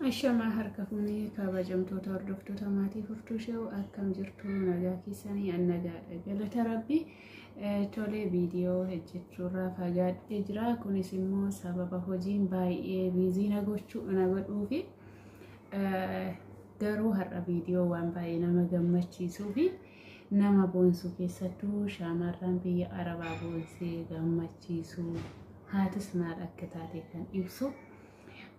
Ashamaa harka fuunee kabajamtoota hordoftoota maatii furtuu shee akkam jirtu nagaa keessanii an nagaadha galata rabbi. Tolee, viidiyoo hojjechuurraa fagaadhee jira. Kunis immoo sababa hojiin baay'ee busy na gochuu na godhuufi, garuu har'a viidiyoo waan baay'ee nama gammachiisuu fi nama boonsuu, keessattuu shamarran biyya arabaa boonsee gammachiisuu, haatis maal akka taate kan ibsu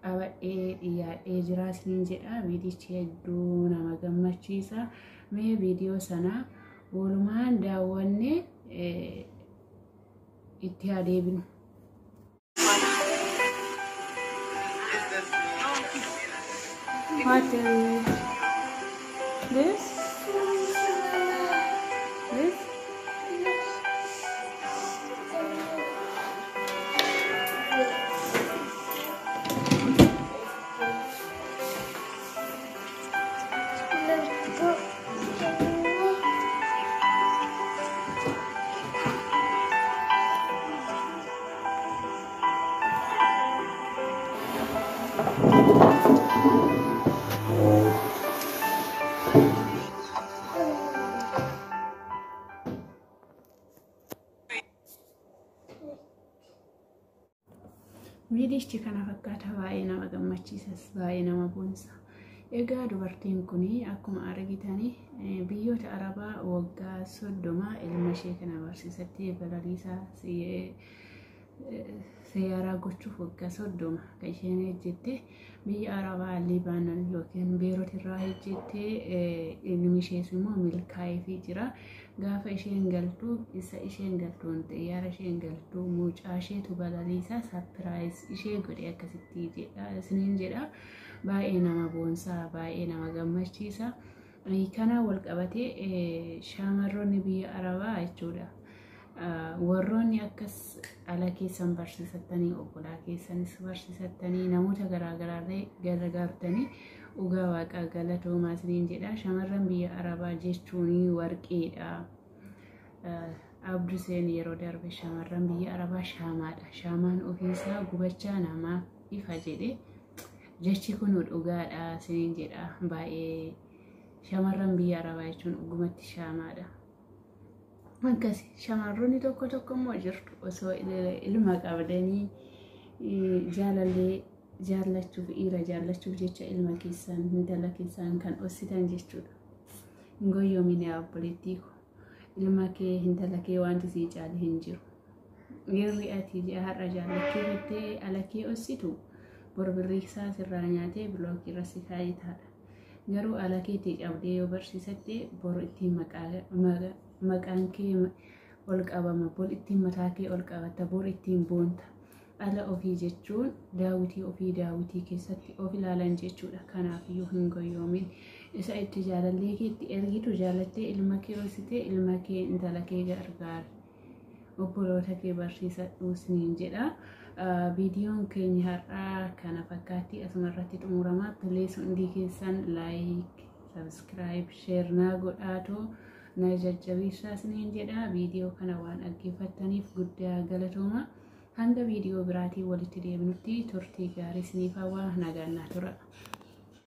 qabadhee dhiyaadhee jira isiniin jedha. Viidichi hedduu nama gammachiisa. Mee viidiyoo sana walumaan daawwannee itti haa deebinu. What is this? This? Viidichi kana fakkaata, baay'ee nama gammachiisas, baay'ee nama boonsa. Egaa dubartiin kun akkuma argitanii biyyoota arabaa waggaa 30 ilma ishee kana barsiisattee balaliisaa seeyaraa gochuuf waggaa 30 kan isheen hojjette biyya arabaa Libaanoon yookiin Beerut irraa hojjettee, ilmi ishees immoo milkaa'eefii jira. Gaafa isheen galtu, isa isheen galtuun xiyyaara isheen galtu mucaa isheetu balaliisaa surprise ishee godhe akkasitti jedha isiniin jedha. Baay'ee nama boonsaa, baay'ee nama gammachiisa. Kanaan wal qabatee shamarroonni biyya arabaa jechuudha. Warroonni akkas ala keessan barsiisattanii, obbolaa keessanis barsiisattanii, namoota garaagaraarree gargaartanii, dhugaa waaqaa galatoomaa isiniin jedha. Shamarran biyya arabaa jechuun warqeedha. Abduseen yeroo darbe shamarran biyya arabaa shaamaadha. Shaamaan ofiisaa gubachaa namaa ifa jedhe. Jechi kun dhugaadha isiniin jedha. Baay'ee shamarran biyya arabaa jechuun dhugumatti shaamaadha. Akkas shamarroonni tokko tokko immoo jirtu, osoo ilma qabdanii jaalallee jaallachuuf, dhiira jaallachuuf jecha ilma keessan, intala keessan kan dhossitan jechuudha. Hin goyyoomin yaa obboleettii ko, ilma kee, intala kee wanti sii caale hin jiru. Dhiirri ati har'a jaallachuu jettee ala kee dhossitu bor birrii isaa sirraa nyaatee block irra si kaa'ee taadha. Garuu ala keetti cabdee yoo barsiisatte, bor ittiin maqaan kee ol qabama, bor ittiin mataa kee ol qabatta, bor ittiin boonta. Ala ofii jechuun daawwitii ofii daawwitii keessatti of ilaalan jechuudha. Kanaafiyyuu hin goyyoomin. Isa itti jaalallee keetti ergitu jaalattee ilma kee hoositee, ilma kee, intala kee gargaari. Obboloota kee barsiisadhu isiniin jedha. Viidiyoon keenya har'aa kana fakkaatti asuma irratti xumurama. Please hundi keessan like, subscribe, share naa godhaatoo na jajjabeessaa isiniin jedha. Viidiyoo kana waan dhaggeeffattaniif guddaa galatooma. Hanga viidiyoo biraatiin walitti deebinutti turtii gaarii isiniif hawwa, nagaan naa tura.